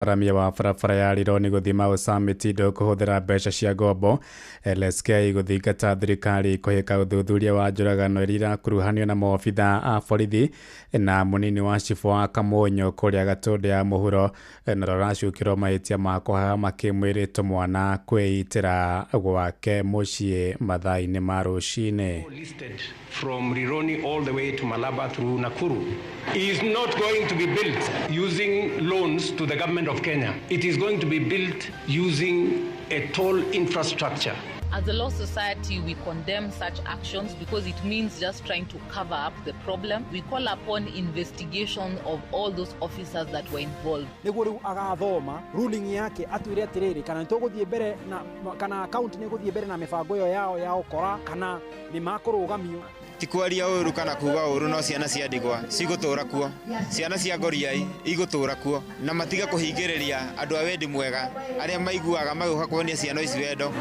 Waramia wa barabara ya Rironi gũthiĩ Mau Summit ndũkũhũthĩra mbeca cia ngombo. LSK gũthingata thirikari kũhĩka ũthuthuria wa njũragano iria irakuruhanio na maobitha a borithi na mũnini wa cibũ wa Kamunyu kũrĩa Gatũndũ ya mũhuro na rũracukĩrwo mahĩtia ma kũhahama kĩmwĩrĩ tũmwana kwĩitĩra gwake mũciĩ mathaa-inĩ ma rũcinĩ. Listed from Rironi all the way to Malaba through Nakuru is not going to be built using loans to the government of Kenya. It is going to be built using a toll infrastructure. As a Law Society, we condemn such actions because it means just trying to cover up the problem. We call upon investigation of all those officers that were involved. Niguo riu agathoma ruling yake atwire atiriri, kana nĩ tũgũthiĩ mbere na kana kaunti nĩ gũthiĩ mbere na mĩbango ĩyo yao ya ũkora kana nĩ makũrũgamio. Ti kwaria ũru kana kuga ũru, no ciana cia ndigwa cigũtũra kuo, ciana cia ngoriai igũtũra kuo, na matige kũhingĩrĩria andũ a wendi mwega arĩa maiguaga magĩũka kuonia ciana ici wendo.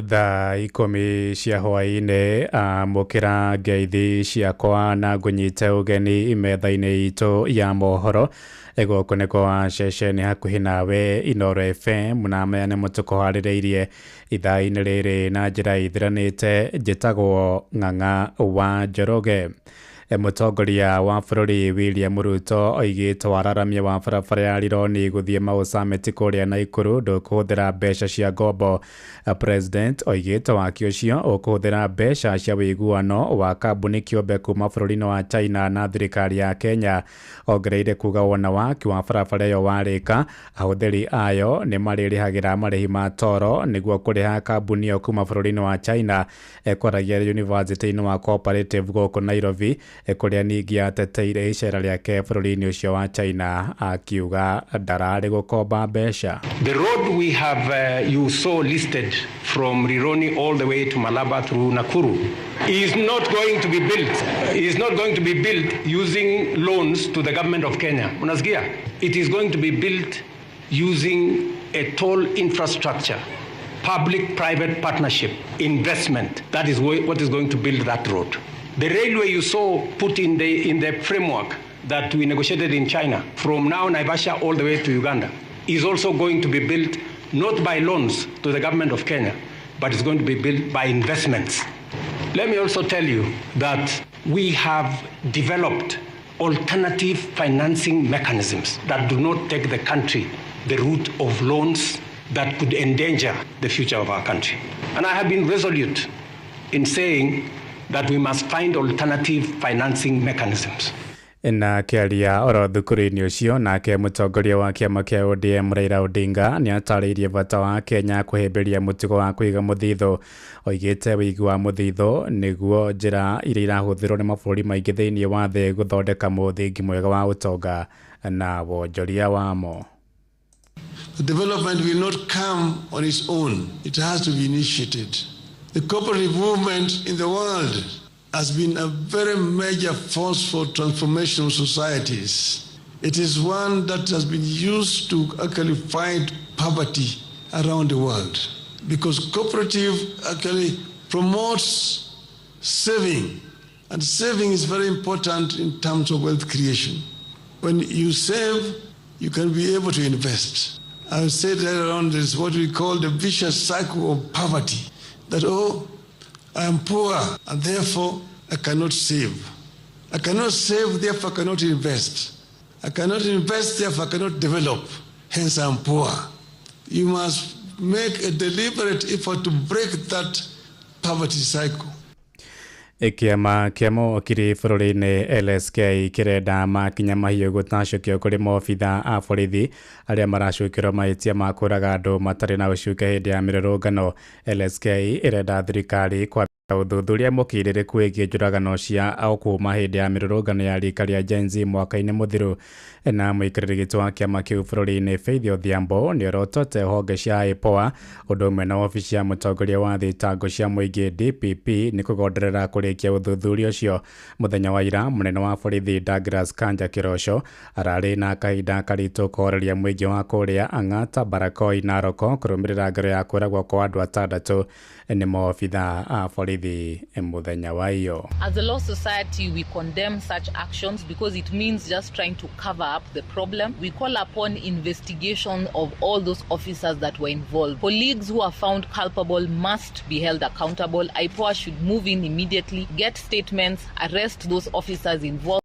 Thaa 10 cia hwaĩ-inĩ, amũkĩra ngeithi ciakwa na ngũnyite ũgeni metha-inĩ itũ ya mohoro. Gũkũ nĩ kwa ceceni hakuhĩ nawe Inooro FM, na maya nĩmo tũkũharĩrĩirie ithaa-inĩ rĩrĩ na njĩra ithiranĩte. Njĩtagwo Ng'ang'a wa Njoroge. Mũtongoria wa bũrũri William Ruto oigĩte wararamia wa barabara ya Rironi gũthiĩ Mau Summit kũrĩa Naikuru ndũkũhũthĩra mbeca cia ngombo. President oigĩte waki ũcio ũkũhũthĩra mbeca cia ũiguano wa kambuni kĩũmbe kuma bũrũri-inĩ wa China na thirikari ya Kenya. Ongereire kuga wona waki wa barabara ĩyo warĩka, ahũthĩri ayo nĩ marĩrĩhagĩra marĩhi ma toro nĩguo kũrĩha kambuni ĩyo kuma bũrũri-inĩ wa China. Ekwaragia yunivasĩtĩ-inĩ wa Cooperative gũkũ Nairobi, kũrĩa ningĩ ateteire icera rĩake bũrũri-inĩ ũcio wa China, akiuga ndararĩ gũkomba mbeca. The road we have, you saw listed from Rironi all the way to Malaba through Nakuru is not going to be built is not going to be built using loans to the government of Kenya. Unasikia? It is going to be built using a toll infrastructure, public private partnership investment. That is what is going to build that road. The railway you saw put in the framework that we negotiated in China, from now Naivasha all the way to Uganda, is also going to be built not by loans to the government of Kenya, but it's going to be built by investments. Let me also tell you that we have developed alternative financing mechanisms that do not take the country the route of loans that could endanger the future of our country. And I have been resolute in saying that we must find alternative financing mechanisms. Na akĩaria oro thukuru-inĩ ũcio, nake mũtongoria wa kĩama kĩa ODM Raila Odinga nĩ atarĩirie bata wa Kenya kũhĩmbĩria mũtugo wa kũiga mũthithũ. Oigĩte ũigi wa mũthithũ nĩguo njĩra iria irahũthĩrwo nĩ mabũrũri maingĩ thĩinĩ wa thĩ gũthondeka mũthingi mwega wa ũtonga na wonjoria wamo. The development will not come on its own. It has to be initiated. The cooperative movement in the world has been a very major force for transformation of societies. It is one that has been used to actually fight poverty around the world, because cooperative actually promotes saving, and saving is very important in terms of wealth creation. When you save, you can be able to invest. I said earlier on, there's what we call the vicious cycle of poverty. That, oh, I am poor and therefore I cannot save. I cannot save, therefore I cannot invest. I cannot invest, therefore I cannot develop. Hence I am poor. You must make a deliberate effort to break that poverty cycle. Kĩama kĩa mawakiri bũrũri-inĩ LSK kĩrenda makinya mahiũ gũtacũkio kũrĩ maobitha a borithi arĩa maracukĩrwo mahĩtia ma kũraga andũ matarĩ na ũcuke hĩndĩ ya mĩrũrũngano. LSK ĩrenda thirikari kwa ũthuthuria mũkindĩrĩku wĩgiĩ njũragano cia o kuma hĩndĩ ya mĩrũrũngano ya rika rĩa Gen Z mwaka-inĩ mũthiru. Na mũikarĩri gĩtĩ wa kĩama kĩu bũrũri-inĩ Faith Odhiambo nĩ orotote honge cia IPOA ũndũ ũmwe na wabici ya mũtongoria wa thitango cia mũingĩ DPP nĩ kũgonderera kũrĩkia ũthuthuria ũcio. Mũthenya wa ira, mũnene wa borithi Douglas Kanja Kĩroco ararĩ na kahinda karitũ kũhoreria mũingĩ wa kũrĩa Ang'ata, Barakoi, Naroko kũrũmĩrĩra ngero ya kũragwo kwa andũ atandatũ nĩ maobitha a borithi. borithi muthenya wa iyo. As a law society, we condemn such actions because it means just trying to cover up the problem. We call upon investigation of all those officers that were involved. Colleagues who are found culpable must be held accountable. IPOA should move in immediately, get statements, arrest those officers involved.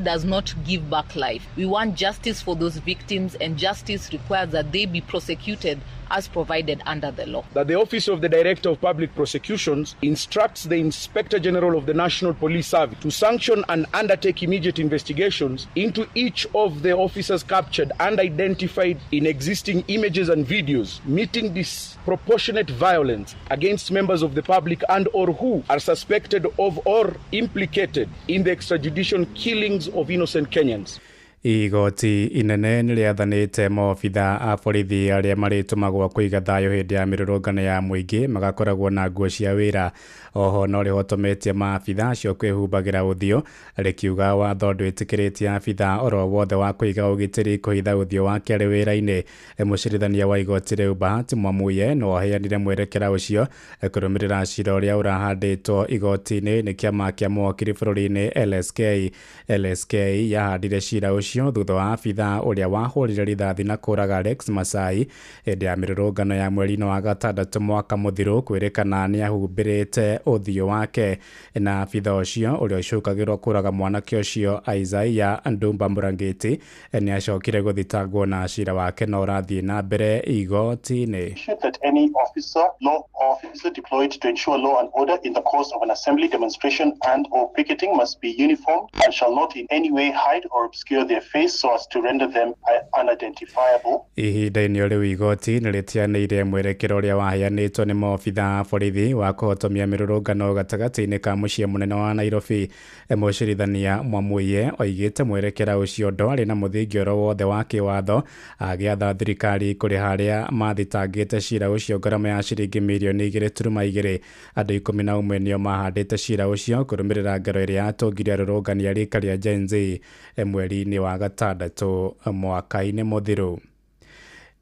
Does not give back life. We want justice for those victims, and justice requires that they be prosecuted as provided under the law. That the Office of the Director of Public Prosecutions instructs the Inspector General of the National Police Service to sanction and undertake immediate investigations into each of the officers captured and identified in existing images and videos meeting disproportionate violence against members of the public and or who are suspected of or implicated in the extrajudicial killings of innocent Kenyans. Igoti inene nĩrĩathanĩte maobitha a borithi arĩa marĩtũmagwo kũiga thayũ hĩndĩ ya mĩrũrũngano ya mũingĩ magakoragwo na nguo cia wĩra. Oho no rĩhotometie maabitha acio kwĩhumbagĩra ũthiũ, rĩkiuga watho ndwĩtĩkĩrĩtie abitha oro wothe wa kũiga ũgitĩri kũhitha ũthiũ wake arĩ wĩra-inĩ. Mũcirithania wa igoti rĩu Bahati Mwamuye no aheanire mwerekera ũcio kũrũmĩrĩra cira ũrĩa ũrahandĩtwo igoti-inĩ nĩ kĩama kĩa mawakiri bũrũri-inĩ LSK. LSK yahandire cira ũcio thutha wa abitha ũrĩa wahũrire rithathi na kũraga Alex Masai hĩndĩ ya mĩrũrũngano ya mweri-inĩ wa gatandatũ mwaka mũthiru kwĩrĩkana nĩahumbĩrĩte ũthiũ wake. Na abitha ũcio ũrĩa ũcukagĩrwo kũraga mwanake ũcio Isaiah Ndumba Murangiti nĩacokire gũthitangwo na cira wake no ũrathiĩ na mbere igoti-inĩ. That any officer, law officer deployed to ensure law and order in the course of an assembly, demonstration and or picketing must be uniformed and shall not in any way hide or obscure their face so as to render them unidentifiable. Ihinda-inĩ rĩu igoti nĩrĩtianĩire mwerekera ũrĩa waheanĩtwo nĩ maobitha a borithi wa kũhotomia mĩrũrũngano gatagatĩ-inĩ ka mũciĩ mũnene wa Nairobi. Mũcirithania Mwamuye oigĩte mwerekera ũcio ndwarĩ na mũthingi oro wothe wa kĩwatho, agĩatha thirikari kũrĩha arĩa mathitangĩte cira ũcio ngarama ya ciringi mirioni 2.2. Andũ 11 nĩo mahandĩte cira ũcio kũrũmĩrĩra ngero ĩrĩa yatũngire arũrũngani a rika rĩa Gen Z mweri-inĩ wa gatandatũ mwaka-inĩ mũthiru.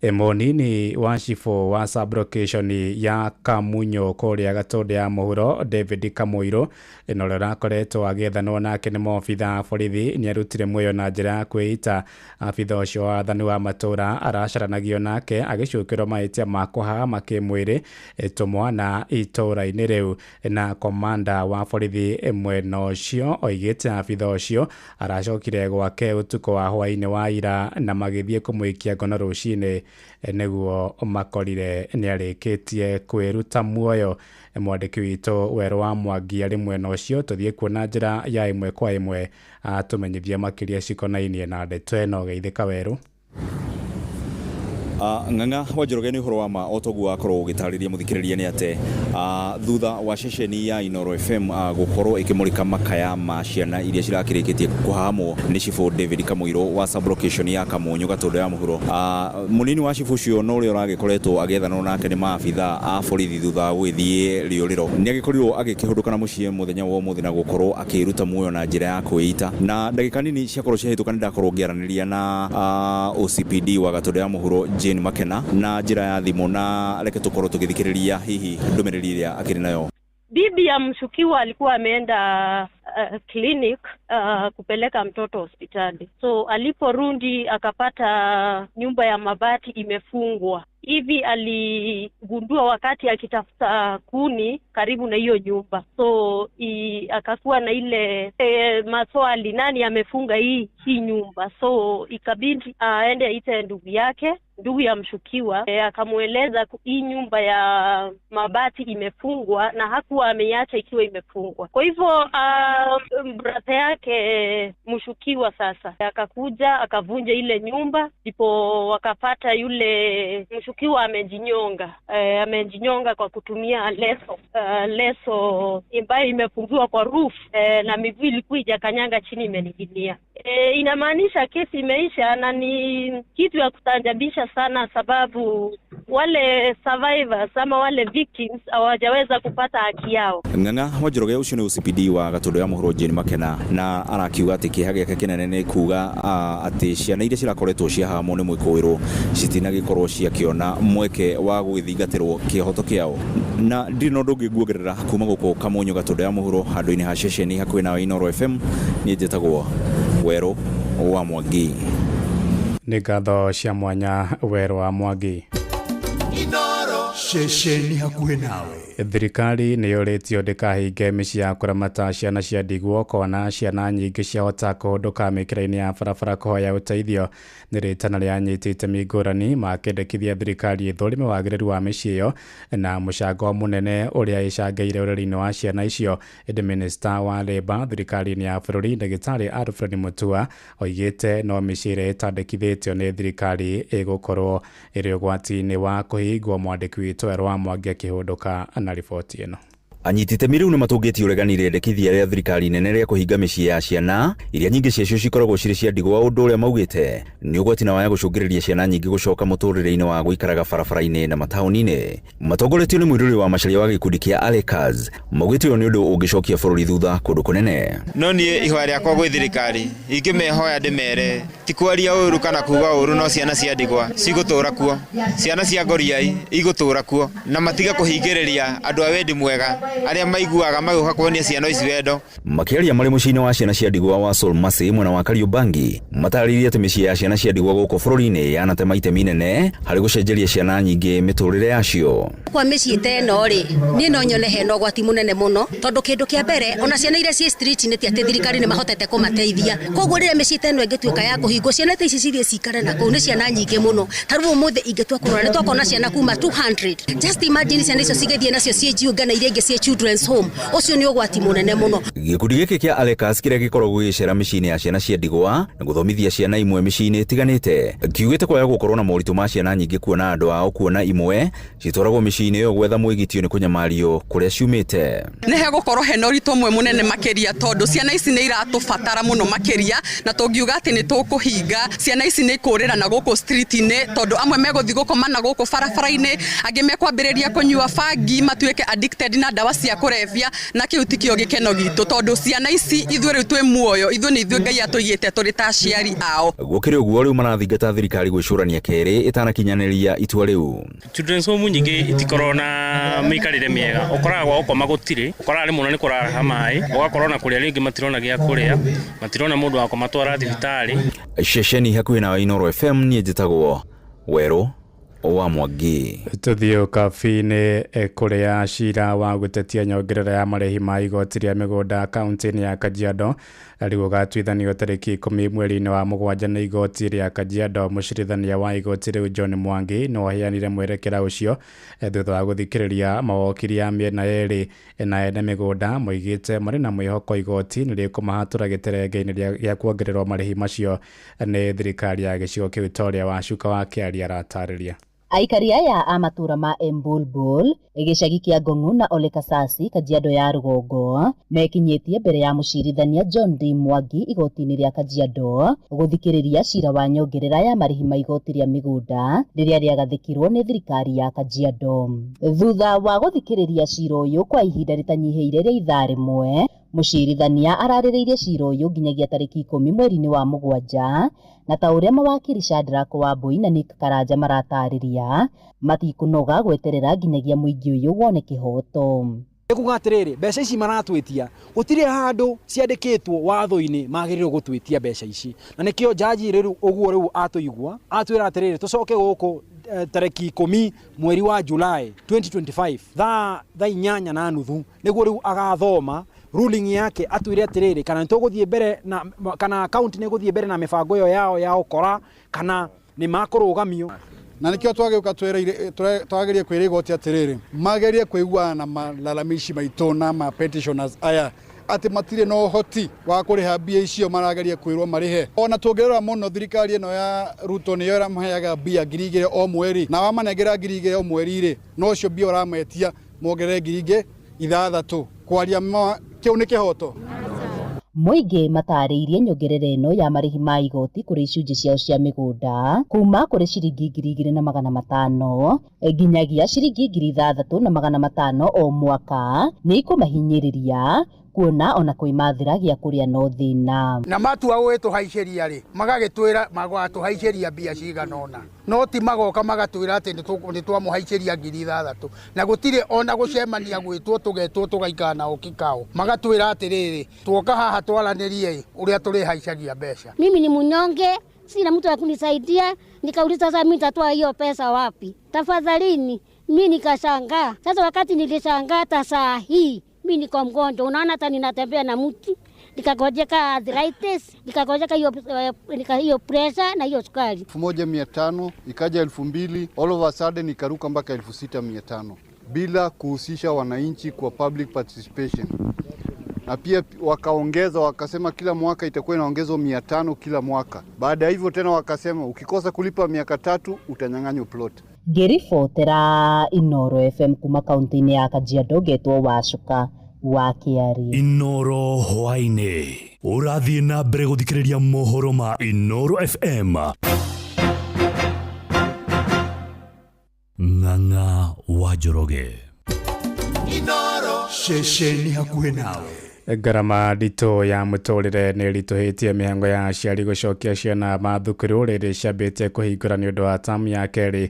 Mũnini wa cibũ wa sublocation ya Kamunyo kũrĩa Gatũndũ ya mũhuro David Kamũirũ na ũrĩa ũrakoretwo agĩethanwo nake nĩ maobitha a borithi nĩarutire muoyo na njĩra ya kwĩita. Abitha ũcio wa wathani wa matũũra aracaranagio nake agĩcukĩrwo mahĩtia ma kũhahama kĩmwĩrĩ tũmwana itũũra-inĩ rĩu. Na komanda wa borithi mwena ũcio oigĩte abitha ũcio aracokire gwake ũtukũ wa hwaĩ-inĩ wa ira na magĩthiĩ kũmũikia ngono rũcinĩ nĩguo makorire nĩarĩkĩtie kwĩruta muoyo. Mwandĩki witũ Werũ wa Mwangi arĩ mwena ũcio, tũthiĩ kuona njĩra ya ĩmwe kwa ĩmwe atũmenyithie makĩria cikonainie na ndeto ĩno. Geithĩka Werũ. Ng'ang'a wa Njoroge, nĩ ũhoro wa ma o toguo wakorwo ũgĩtarĩria mũthikĩrĩria nĩ atĩ thutha wa ceceni ya Inooro FM gũkorwo ĩkĩmũrĩka makaya ma ciana iria cirakĩrĩkĩtie kũhahamwo nĩ cibũ David Kamũirũ wa sublocation ya Kamunyu Gatũndũ ya mũhuro, mũnini wa cibũ ũcio na ũrĩa ũragĩkoretwo agĩethanwo nake nĩ maabitha a borithi thutha wa gũgĩthiĩ rĩũrĩro nĩ agĩkorirwo agĩkĩhũndũka na mũciĩ mũthenya wa ũmũthĩ na gũkorwo akĩruta muoyo na njĩra ya kwĩita. Na ndagĩka nini ciakorwo ciahĩtũka nĩ ndakorwo ngĩaranĩria na OCPD wa Gatũndũ ya mũhuro Jane Makena na njĩra ya thimũ, na reke tũkorwo tũgĩthikĩrĩria hihi ndũmĩrĩri ĩrĩa akĩrĩ nayo. Bibi ya mshukiwa alikuwa ameenda clinic kupeleka mtoto hospitali. So aliporudi akapata nyumba ya mabati imefungwa. Hivi aligundua wakati akitafuta kuni karibu na hiyo nyumba. So akakuwa na ile maswali, nani amefunga hii nyumba? So ikabidi aende aite ndugu yake, ndugu ya mshukiwa, akamueleza hii nyumba ya mabati imefungwa na hakuwa ameiacha ikiwa imefungwa. Kwa hivyo brother yake mshukiwa sasa akakuja akavunja ile nyumba, ndipo wakapata yule mshukiwa amejinyonga. Amejinyonga kwa kutumia leso, leso ambayo imefungiwa kwa roof, na miguu ilikuwa ijakanyanga chini imening'inia. Inamaanisha kesi imeisha, na ni kitu ya kustaajabisha sana, sababu Wale survivors ama wale victims hawajaweza kupata haki yao. Ng'ang'a wa Njoroge ũcio nĩ OCPD wa Gatũndũ ya Mũhuro Jane Makena, na arakiuga atĩ kĩeha gĩake kĩnene nĩ kuga atĩ ciana iria cirakoretwo ciahamwo nĩ mwĩkũĩrwo citinagĩkorwo ciakĩona mweke wa gũgĩthingatĩrwo kĩhoto kĩao. Na ndirĩ na ũndũ ũngĩ nguongerera kuma gũkũ Kamunyu Gatũndũ ya Mũhuro, handũ-inĩ ha ceceni hakuhĩ nawe Inooro FM. Niĩ njĩtagwo Werũ wa Mwangi. Nĩ ngatho cia mwanya, Werũ wa Mwangi. Ceceni hakuhĩ nawe. Thirikari nĩ yũrĩtio ndĩkahinge mĩciĩ ya kũramata ciana cia ndigwo, kona ciana nyingĩ ciahota kũhũndũka mĩkĩra-inĩ ya barabara kũhoya ũteithio. Nĩ rĩtana rĩa anyiti itemi ngũrani makĩendekithia thirikari ĩthũrime wagĩrĩru wa mĩciĩ ĩyo na mũcango mũnene ũrĩa ĩcangĩire ũreri-inĩ wa ciana icio. Ĩndĩ minista wa Labour thirikari-inĩ ya bũrũri, ndagĩtarĩ Alfred Mutua, oigĩte no mĩciĩ ĩrĩa ĩtandĩkithĩtio nĩ thirikari ĩgũkorwo ĩrĩ ũgwati-inĩ wa kũhingwo. Mwandĩki witũ Werũ wa Mwangi akĩhũndũka na riboti ĩno. Anyiti itemi rĩu nĩ matũngĩtie ũregani rĩendekithia rĩa thirikari nene rĩa kũhinga mĩciĩ ya ciana iria nyingĩ ciacio cikoragwo cirĩ cia ndigwa, ũndũ ũrĩa maugĩte nĩ ũgwati na waya gũcũngĩrĩria ciana nyingĩ gũcoka mũtũrĩre-inĩ wa gũikaraga barabara-inĩ na mataũni-inĩ. Matongoretio nĩ mũirũrĩ wa Macharia wa gĩkundi kĩa Alekas, maugĩte ũyũ nĩ ũndũ ũngĩcokia bũrũri thutha kũndũ kũnene. No niĩ ihoya rĩakwa gwĩ thirikari, ingĩmehoya ndĩmere ti kwaria ũru kana kuga ũru, no ciana cia ndigwa cigũtũra kuo, ciana cia ngoriai igũtũra kuo, na matige kũhingĩrĩria andũ a wendi mwega arĩa maiguaga magĩũka kuonia ciana ici wendo. Makĩaria marĩ mũciĩ-inĩ wa ciana cia ndigwa wa Sol Mercy mwena wa Kariobangi, matarĩirie atĩ mĩciĩ ya ciana cia ndigwa gũkũ bũrũri-inĩ yanatema itemi inene harĩ gũcenjeria ciana nyingĩ mĩtũrĩre yacio. Kwa mĩciĩ ta ĩno rĩ, niĩ no nyone hena ũgwati mũnene mũno, tondũ kĩndũ kĩa mbere ona ciana iria ciĩ street nĩ ti atĩ thirikari nĩ mahotete kũmateithia. Koguo rĩrĩa mĩciĩ ta ĩno ĩngĩtuĩka ya kũhingwo, ciana ta ici cithiĩ cikare na kũu, nĩ ciana nyingĩ mũno. Ta rĩu ũmũthĩ ingĩtua kũrora nĩ twakona ciana kuma 200. Just imagine ciana icio cigĩthiĩ nacio ciĩjiunga na iria ingĩ ciĩ children's home. Ũcio nĩ ũgwati mũnene mũno. Gĩkundi gĩkĩ kĩa Alekas kĩrĩa gĩkoragwo gĩgĩcera mĩciĩ-inĩ ya ciana cia ndigwa na gũthomithia ciana imwe mĩciĩ-inĩ ĩtiganĩte, kiugĩte kwaga gũkorwo na moritũ ma ciana nyingĩ kuona andũ ao, kuona imwe citwaragwo mĩciĩ-inĩ ĩyo gwetha mwĩgitio nĩ kũnyamario kũrĩa ciumĩte. Nĩ hegũkorwo hena ũritũ ũmwe mũnene makĩria, tondũ ciana ici nĩ iratũbatara mũno makĩria, na tũngiuga atĩ nĩ tũkũhinga ciana ici nĩ ikũrĩra na gũkũ street-inĩ, tondũ amwe megũthiĩ gũkoma na gũkũ barabara-inĩ, angĩ mekwambĩrĩria kũnyua bangi matuĩke addicted na ndawa cia kũrebia, na kĩu tikĩo gĩkeno gitũ, tondũ ciana ici ithuĩ rĩu twĩ muoyo, ithuĩ nĩ ithuĩ Ngai atũigĩte tũrĩ ta aciari ao. Gũkĩrĩ ũguo, rĩu marathingata thirikari gwĩcũrania kerĩ ĩtanakinyanĩria itua rĩu. Children's home nyingĩ itikoragwo na mĩikarĩre mĩega, ũkoraga gwa gũkoma gũtirĩ, ũkoraga rĩmwe nĩ kũraha maĩ, ũgakorwo na kũrĩa rĩngĩ matirona gĩa kũrĩa, matirona mũndũ wa kũmatwara thibitarĩ. Ceceni hakuhĩ na Inooro FM, niĩ njĩtagwo Werũ wa Mwangi. Tũthiĩ kabi-inĩ kũrĩa cira wa gũtetia nyongerera ya marĩhi ma igoti rĩa mĩgũnda kaunti-inĩ ya Kajiado rĩu ũgatuithanio tarĩki 10 mweri-inĩ wa mũgwanja nĩ igoti rĩa Kajiado. Mũcirithania wa igoti rĩu John Mwangi nĩ waheanire mwerekera ũcio thutha wa gũthikĩrĩria mawokiri ya mĩena yerĩ, na ene mĩgũnda moigĩte marĩ na mwĩhoko igoti nĩ rĩkũmahatũra gĩterenge-inĩ gĩa kuongererwo marĩhi macio nĩ thirikari ya gĩcigo kĩu, ta ũrĩa Wacuka wa Kĩaria aratarĩria. Aikari aya a matũra ma Embulbul, gĩcagi kĩa Ngong'u na Ole Kasasi, Kajiado ya rũgongo, mekinyĩtie mbere ya mũcirithania John D Mwangi igoti-inĩ rĩa Kajiado gũthikĩrĩria cira wa nyongerera ya marĩhi ma igoti rĩa mĩgũnda rĩrĩa rĩagathĩkirwo nĩ thirikari ya Kajiado. Thutha wa gũthikĩrĩria cira ũyũ kwa ihinda rĩtanyihĩire rĩa ithaa rĩmwe, mũcirithania ararĩrĩirie cira ũyũ nginyagia tarĩki 10 mweri-inĩ wa mũgwanja, na ta ũrĩa mawakiri Shadrack Wambui na Nick Karanja maratarĩria, matikũnoga gweterera nginyagia mũingĩ ũyũ wone kĩhoto. Kuga atĩrĩrĩ, mbeca ici maratwĩtia gũtirĩ handũ ciandĩkĩtwo watho-inĩ magĩrĩirwo gũtwĩtia mbeca ici, na nĩkĩo jaji rĩu ũguo rĩu atũigua atwĩra atĩrĩrĩ, tũcoke gũkũ tarĩki 10 mweri wa July 2025 thaa 8:30 nĩguo rĩu agathoma ruling yake atwĩre atĩrĩrĩ, kana nĩ tũgũthiĩ mbere na kana kaunti nĩ ĩgũthiĩ mbere na mĩbango ĩyo yao ya ũkora kana nĩ makũrũgamio. Na nĩkĩo twagĩũka twagerie kwĩra igoti atĩrĩrĩ, magerie kũiguana na malalamishi maitũ na ma petitioners aya atĩ matirĩ na ũhoti wa kũrĩha mbia icio marageria kwĩrwo marĩhe. Ona tũngĩrora mũno thirikari ĩno ya Ruto nĩyo ĩramaheaga mbia 2,000 o mweri, na wamanengera 2,000 o mweri rĩ, no ũcio mbia ũrametia mongerere 6,000 kwaria kĩu nĩ kĩhoto. Mũingĩ matarĩirie nyongerera ĩno ya marĩhi ma igoti kũrĩ icunjĩ ciao cia mĩgũnda kuma kũrĩ ciringi 2500 nginyagia ciringi 6500 o mwaka nĩ ikũmahinyĩrĩria kuona ona kwĩmathĩra gĩa kũrĩa no thĩna. Na matua gwĩtũhaicĩria rĩ, magagĩtwĩra magatũhaicĩria mbia cigana ũna, no ti magoka magatwĩra atĩ nĩ twamũhaicĩria 6000, na gũtirĩ ona gũcemania gwĩtwo tũgetwo tũgaikara nao kikao, magatwĩra atĩrĩrĩ, tuoka haha twaranĩrie ũrĩa tũrĩhaicagia mbeca. Mimi ni mnyonge, sina mtu wa kunisaidia, nikauliza sasa mimi nitatoa hiyo pesa wapi? Tafadhalini, mimi nikashangaa. Sasa wakati nilishangaa hata saa hii mimi niko mgonjwa, unaona hata ninatembea na mti, nikagojeka arthritis, nikagojeka hiyo pressure na hiyo sukari. 1500 ikaja 2000, all of a sudden ikaruka mpaka 6500 bila kuhusisha wananchi kwa public participation. Na pia wakaongeza wakasema kila mwaka itakuwa inaongezwa 500 kila mwaka. Baada ya hivyo tena wakasema ukikosa kulipa miaka 3 utanyang'anywa plot. Ngĩribotera Inoro FM kuma kaunti-inĩ ya Kajiado ngetwo Wacuka wa Kĩari. Inoro hwaĩ-inĩ ũrathiĩ na mbere gũthikĩrĩria mohoro ma Inoro FM. Ng'ang'a wa Njoroge. Inoro ceceni hakuhĩ nawe. Ngarama nditũ ya mũtũrĩre nĩ ĩritũhĩtie mĩhango ya aciari gũcokia ciana mathukuru rĩrĩ ciambĩtie kũhingũra nĩ ũndũ wa tamu ya kerĩ,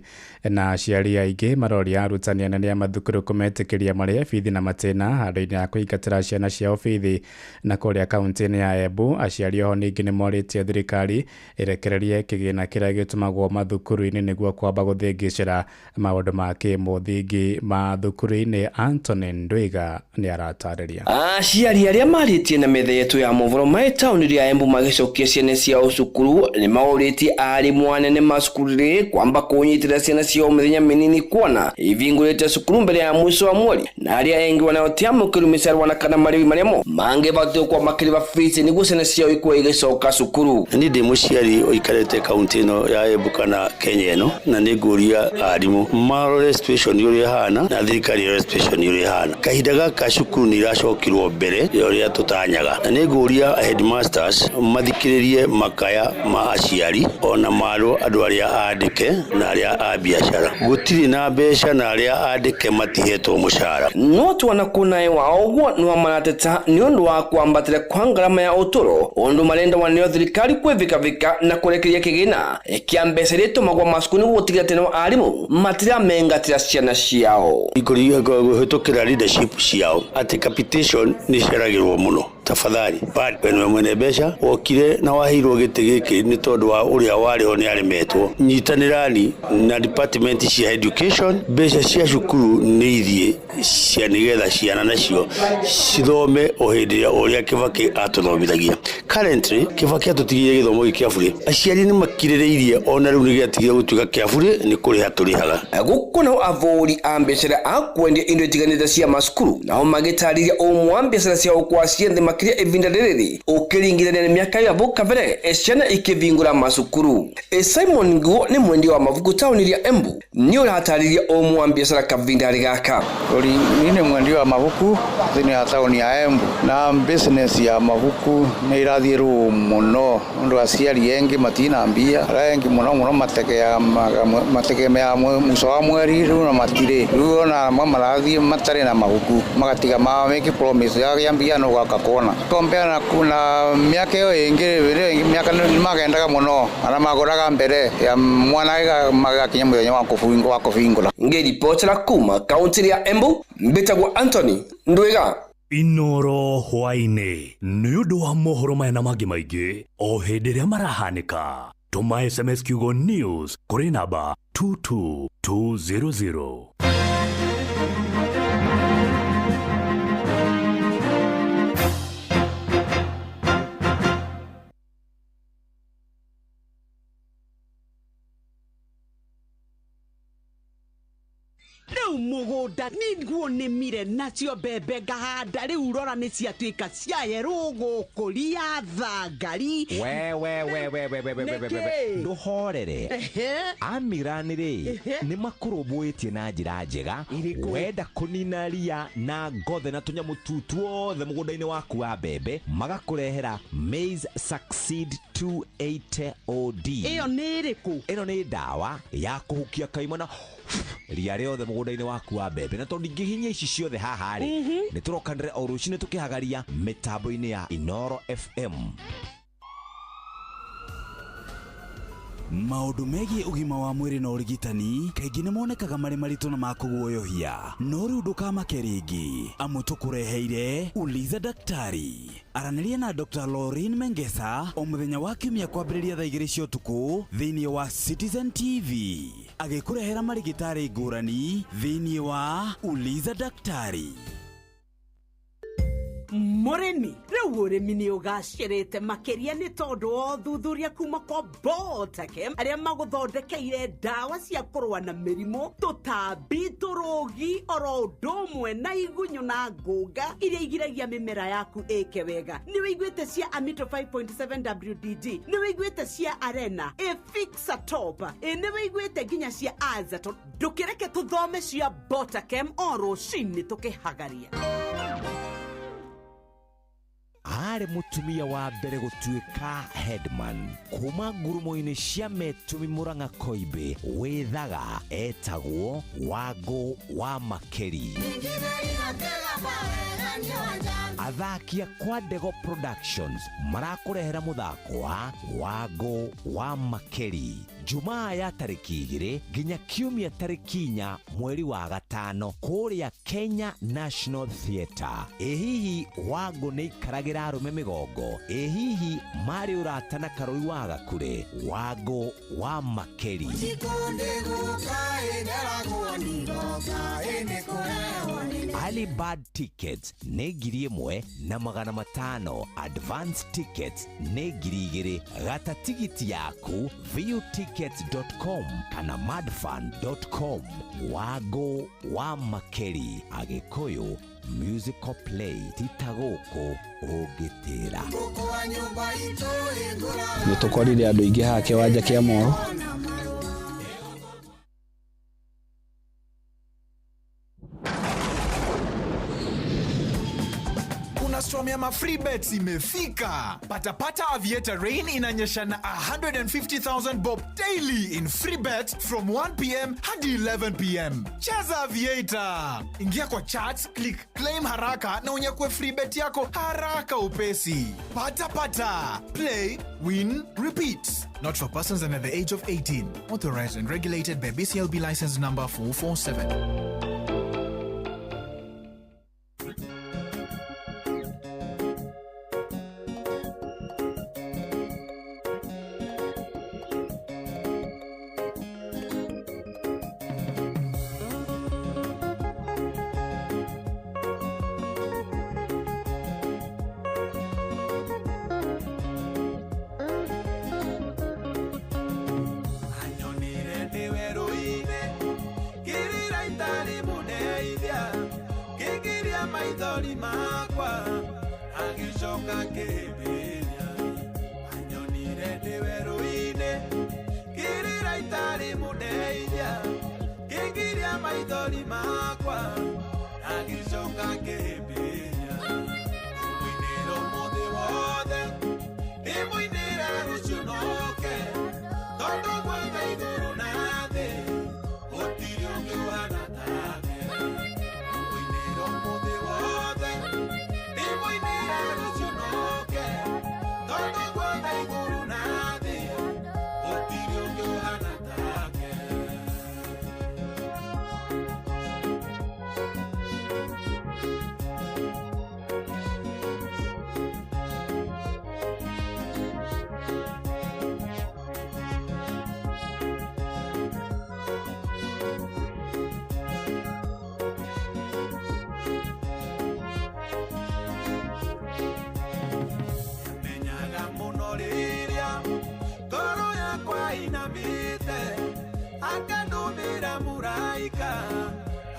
na aciari aingĩ maroria arutani anene a mathukuru kũmetĩkĩria marĩhe bithi na matĩna handũ-inĩ ha kũingatĩra ciana ciao bithi. Na kũrĩa kaunti-inĩ ya Embu aciari oho ningĩ nĩ morĩtie thirikari ĩrekererie kĩgĩna kĩrĩa gĩtũmagwo mathukuru-inĩ nĩguo kwamba gũthĩngĩcĩra maũndũ ma kĩmũthingi mathukuru-inĩ. Anthony Ndwiga nĩ aratarĩria. Aciari arĩa marĩtie na metha yetu ya mohoro mai taũni rĩa Embu magĩcokia ciana ciao cukuru nĩ maũrĩtie arimũ anene ma cukuru rĩ kwamba kũnyitĩra ciana ciao mĩthenya mĩnini kuona ivingũrĩte cukuru mbere ya mũico wa mweri, na arĩa engĩ wanaotiamũkĩru mĩcarwana kana marĩhi marĩa mo mangĩbatiĩ gũkorwo makĩrĩha bithi nĩguo ciana ciao ikorwo igĩcoka cukuru. Niĩ ndĩ mũciari ũikarĩte kaunti ĩno ya Embu kana Kenya ĩno, na nĩ ngũria arimũ marore situation ũrĩa ĩhana na thirikari ĩrore situation ũrĩa ĩhana. Kahinda gaka cukuru nĩ iracokirwo mbere ya ũrĩa tũtanyaga, na nĩ ngũria headmasters mathikĩrĩrie makaya ma aciari ona marwo andũ arĩa andĩke na arĩa a biacara. Gũtirĩ na mbeca na arĩa andĩke matihetwo mũcara. No twana kunae wa ũguo nĩ marateta nĩ ũndũ wa kwambatĩra kwa ngarama ya ũtũro ũndũ marenda waneo thirikari kwĩvikavika na kũrekereria kĩgĩna kĩa mbeca iria itũmagwo macukuru nĩguo gũtigĩrĩra atĩ nao arimũ matiramengatĩra ciana ciao. Kũhĩtũkĩra leadership ciao atĩ capitation nĩ ciaragĩrwo mũno. Tafadhali we nĩwe mwene mbeca wokire na waheirwo gĩtĩ gĩkĩ nĩ tondũ wa ũrĩa warĩ ho nĩ aremetwo. Nyitanĩrani na department cia education, mbeca cia cukuru nĩ ithiĩ cia nĩgetha ciana nacio cithome o hĩndĩ ĩrĩa ũrĩa Kibaki atũthomithagia. Currently Kibaki atũtigĩire gĩthomo gĩkĩ kĩa bure, aciari nĩ makirĩrĩirie ona rĩu nĩ gĩatigire gũtuĩka kĩa bure nĩ kũrĩha tũrĩhaga. Gũkũ nao avũri a mbiacara a kwendia indo itiganĩte cia macukuru nao magĩtarĩria ũmwe wa mbiacara ciao kwa ciĩ thĩ makĩria ivinda rĩrĩ ũkĩringithania na mĩaka ya vau kabere ciana ikĩvingũra macukuru. Simon Nguo nĩ mwendia wa mabuku taũni rĩa Embu nĩ ũratarĩria ũmwe wa mbiacara kavinda gaka. Niĩ nĩ mwendia wa mabuku thĩinĩ wa taũni ya Embu, na business ya mabuku nĩ ĩrathiĩ rũũ mũno ũndũ aciari engĩ matina mbia, arĩa engĩ mũno mũno mategemeaga mũico wa mweri rĩu na matirĩ rĩu ona amwe marathiĩ matarĩ na mabuku magatiga make promise ya mbia no gaka kona compare na kuna miaka ĩyo ĩngĩ mĩaka nĩ magendaga mũno ana magũraga mbere ya mwana magakinya mũthenya wa kũbingũra. Ngĩribotera kuma kaunti ya Embu mbĩtagwo Anthony Ndwiga. Inoro hwaĩ-inĩ nĩ ũndũ wa mohoro maya na mangĩ maingĩ o hĩndĩ ĩrĩa marahanĩka, tũma SMS kiugo news kũrĩ namba 22200. Rĩu mũgũnda nĩguo nĩmire nacio mbembe ngahanda rĩu rora nĩ ciatuĩka cia yerũ gũkũria thangari. We we we we we we we we we ndũhorere. Amiran rĩ nĩ makũrũmbũĩtie na njĩra njega. Wenda kũnina ria na ngothe na tũnyamũ tu tuothe mũgũnda-inĩ waku wa mbembe, magakũrehera Maize Succeed 280 OD. Ĩyo nĩ ĩrĩkũ? Ĩno nĩ ndawa ya kũhukia kaima na ria rĩothe mũgũnda-inĩ waku wa mbembe. Na tondũ ingĩhinyia ici ciothe haha rĩ, nĩ tũrokanĩre o rũcinĩ tũkĩhagaria mĩtambo-inĩ ya Inoro FM. Maũndũ megiĩ ũgima wa mwĩrĩ na ũrigitani kaingĩ nĩ monekaga marĩ maritũ na makũguoyohia, no rĩu ndũkamake rĩngĩ amu tũkũreheire Uliza Daktari. Aranĩria na Dr. Lauren Mengesa o mũthenya wa kiumia kwambĩrĩria thaa 2 cia ũtukũ thĩinĩ wa Citizen TV, agĩkũrehera marigĩtarĩ ngũrani thĩinĩ wa Uliza Daktari. Mũrĩmi rĩu ũrĩmi nĩ ũgacĩrĩte makĩria nĩ tondũ wa ũthuthuria kuma kwa Botakem arĩa magũthondekeire ndawa cia kũrũa na mĩrimũ, tũtambi, tũrũgi oro ũndũ ũmwe na igunyũ na ngũnga iria igiragia mĩmera yaku ĩke wega. Nĩ wĩiguĩte cia Amito 5.7 WDG, nĩ wĩiguĩte cia Arena, Efixa Top, nĩ wĩiguĩte nginya cia Azaton. Ndũkĩreke tũthome cia Botakem o rũcinĩ tũkĩhagaria. Arĩ mũtumia wa mbere gũtuĩka headman kuma ngurumo-inĩ cia Metũmi Mũrang'a Koimbĩ wĩthaga etagwo Wangũ wa Makeri. Athaki a Kwa Ndego Productions marakũrehera mũthako wa Wangũ wa Makeri Jumaa ya tarĩki 2 nginya Kiumia tarĩki 4 mweri wa 5 kũrĩa Kenya National Theatre. Ĩ hihi Wangũ nĩ ikaragĩra arũme mĩgongo? Ĩ hihi marĩ ũrata na Karũi wa Gakure? Wangũ wa Makeri. Early bird tickets nĩ 1,500, advance tickets nĩ 2,000. Gata tigiti yaku viewtickets.com kana madfun.com. Wangũ wa Makeri, Agĩkũyũ musical play tita gũkũ ũngĩtĩra. Nĩ tũkorire andũ aingĩ haha kĩwanja kĩa Moro. Kuna storm ya free bets imefika. Patapata Aviator Rain inanyesha na 150,000 bob daily in free bets from 1 p.m. hadi 11 p.m. Cheza Aviator. Ingia kwa charts, click claim haraka na unyakue free bet yako haraka upesi. Patapata. Play, win, repeat. Not for persons under the age of 18. Authorized and regulated by BCLB license number 447.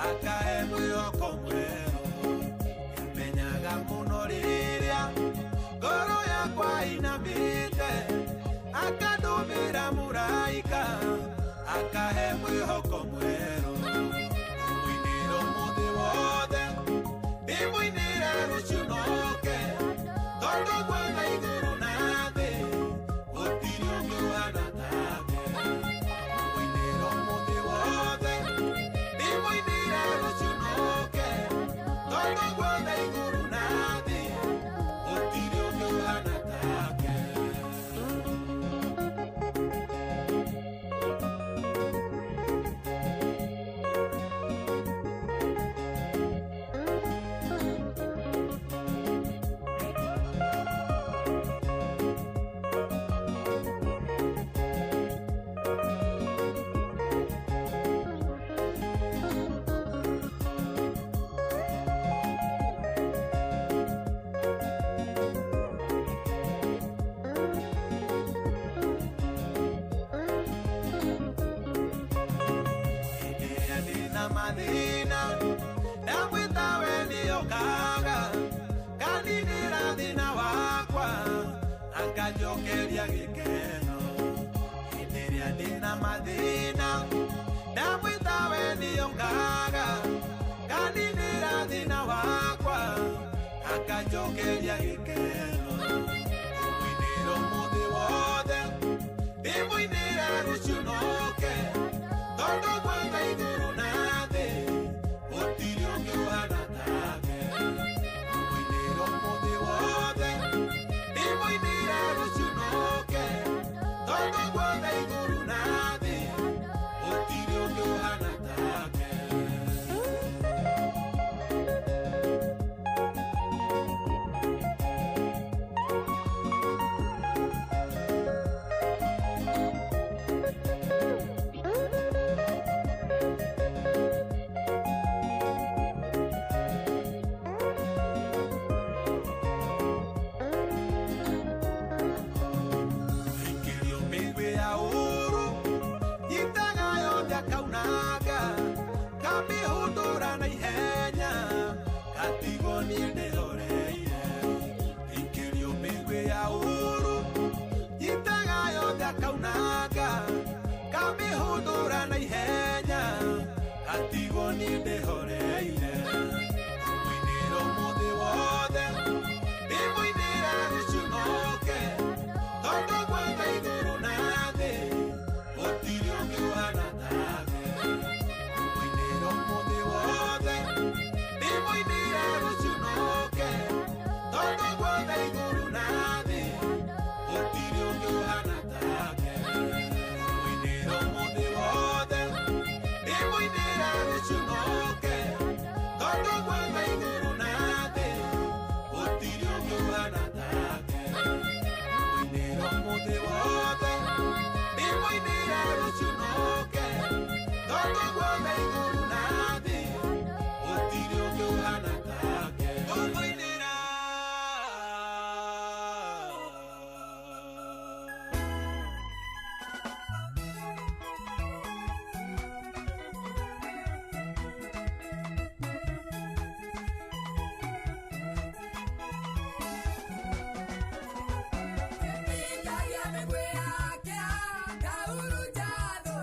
Akahe mwĩhoko mwerũ. Menyaga mũno rĩrĩa ngoro yakwa inamĩte, akandũmĩra mũraika, akahe mwĩhoko mwerũ. Mũinĩre ũmũthĩ wothe, ndĩmũinĩre rũciũ noke, tondũ gwetha igũrũ na thĩ gũtirĩ ũngĩ ũhana take. Mũinĩre ũmũthĩ wothe, ndĩmũinĩre rũciũ noke, tondũ gwetha igũrũ na thĩ gũtirĩ ũngĩ ũhana take. Hĩndĩ ĩrĩa ndĩna mathĩna, ndamwĩta we nĩokaga, kaninĩra thĩna wakwa, akanjokeria gĩkeno. Hĩndĩ ĩrĩa ndĩna mathĩna, ndamwĩta we nĩokaga, kaninĩra thĩna wakwa, akanjokeria gĩkeno. Mũinĩre ũmũthĩ wothe, ndĩmũinĩre rũciũ noke, tondũ gwetha igũrũ na thĩ gũtirĩ ũngĩ ũhana take. Mũinĩre ũmũthĩ wothe, ndĩmũinĩre rũciũ noke, tondũ gwetha igũrũ na thĩ gũtirĩ ũngĩ ũhana take. Ikĩrio mĩguĩ ya ũũru, nyitaga yothe akaunanga, kamĩhũndũra na ihenya, ngatigwo niĩ ndĩhoreire. Ikĩrio mĩguĩ ya ũũru, nyitaga yothe akaunanga, kamĩhũndũra na ihenya, ngatigwo niĩ ndĩhoreire. Mũinĩre ũmũthĩ wothe, ndĩmũinĩre rũciũ noke, tondũ gwetha igũrũ na thĩ gũtirĩ ũngĩ ũhana take. Mũinĩre ũmũthĩ wothe, ndĩmũinĩre rũciũ noke, tondũ gwetha igũrũ na thĩ gũtirĩ ũngĩ ũhana take. Mũinĩre ũmũthĩ wothe, ndĩmũinĩre rũciũ noke, tondũ gwetha igũrũ na thĩ gũtirĩ ũngĩ ũhana take. Mũinĩre ũmũthĩ wothe, ndĩmũinĩre rũciũ noke, tondũ gwetha igũrũ na thĩ gũtirĩ ũngĩ ũhana take. Ngũmũinĩra. Ikaria mĩguĩ yake, kahurunja thũ.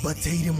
Wabataire.